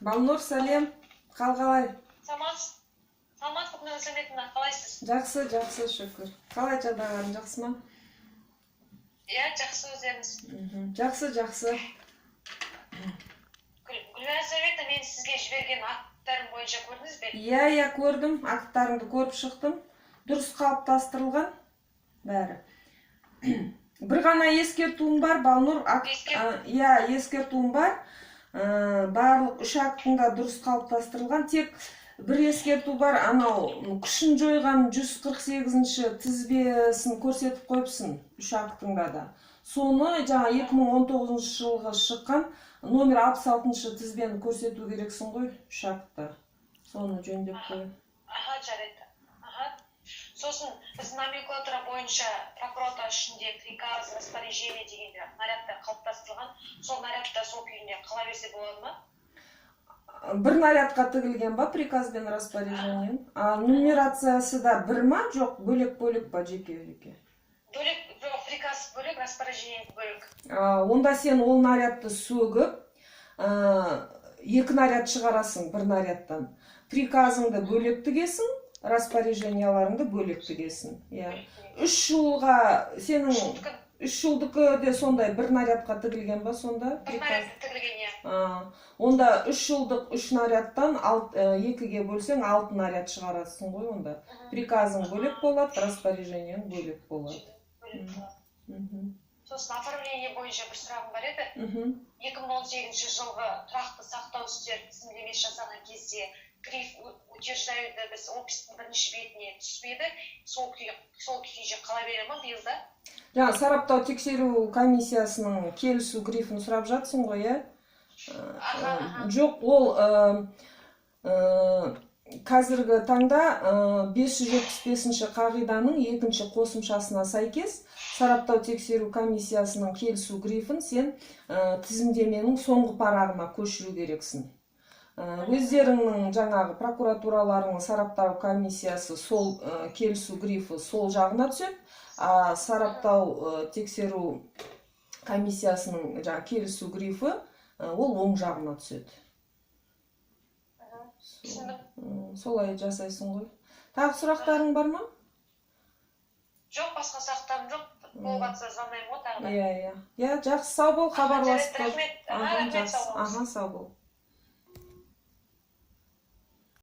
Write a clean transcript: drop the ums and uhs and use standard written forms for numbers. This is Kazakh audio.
Балнұр, сәлем! Қал қалай? Саламатсыз, саламатсыз, Гүлнар Саметовна, қалайсыз? Жақсы, жақсы, шүкір. Қалай, жағдайларың жақсы ма? Иә, жақсы, өздеріңіз? Жақсы, жақсы. Гүлнар Саметовна, мен сізге жіберген акттарым бойынша көрдіңіз бе? Иә, көрдім, акттарыңды көріп шықтым. Дұрыс қалыптастырылған бәрі. Бір ғана ескертуім бар, Балнұр, акт. Иә, ескертуім бар. Барлық үш актың да дұрыс қалыптастырылған, тек бір ескерту бар: анау күшін жойған 148-ші тізбесін көрсетіп қойыпсың үш актыңда да. Соны жаңа 2019 жылғы шыққан номер 66-шы тізбені көрсету керексің ғой үш актта. Соны жөндеп қой. Аха, жарайды. Аха, сосын біз номенклатура бойынша прокуратура ішінде приказ, распоряжение дегенде нарядтар қалыптастырылған. Сол нарядта сол күйінде қала берсе болады ма? Бір нарядқа тігілген ба приказ бен распоряжение? А нумерациясы да бір ма, жоқ, бөлек бөлек па, жеке жеке? Бөлек. Жоқ, приказ бөлек, распоряжение бөлек. А, онда сен ол нарядты сөгіп, екі наряд шығарасың бір нарядтан. Приказыңды бөлек тігесің, распоряженияларыңды бөлек тігесің, иә. 3 жылға сенің Үш жылдікі. 3 жылдікі де сондай бір нарядқа тігілген ба сонда? Бір Приказ. нарядта тігілген, иә. А, онда 3 жылдық үш нарядтан екіге бөлсең, алты наряд шығарасың ғой онда. Приказың бөлек болады, распоряжениең бөлек болады. Бөлек болады. Сосын оформление бойынша бір сұрағым бар еді. 2018 жылғы тұрақты сақтау істері тізімдемесі жасаған кезде гриф «утверждаю» біз офистің бірінші бетіне түспеді. Сол күйінше қала бере ма биыл да? Жаңа сараптау тексеру комиссиясының келісу грифін сұрап жатсың ғой, иә? Аха. Жоқ, ол қазіргі таңда 575 қағиданың екінші қосымшасына сәйкес сараптау тексеру комиссиясының келісу грифін сен тізімдеменің соңғы парағына көшіру керексің. Өздеріңнің жаңағы прокуратураларының сараптау комиссиясы сол келісу грифі сол жағына түседі, а сараптау тексеру комиссиясының жаңағы келісу грифі ол оң жағына түседі. Түсіндім. Солай жасайсың ғой. Тағы сұрақтарың бар ма? Жоқ, басқа сұрақтарым жоқ. Болып жатса, звондаймын ғой тағы да. Иә, жақсы, сау бол, хабарласып Жарайды, тұр. рахмет. Аха, Аха, рахмет, жақсы. сау болыңыз. Аха, сау бол.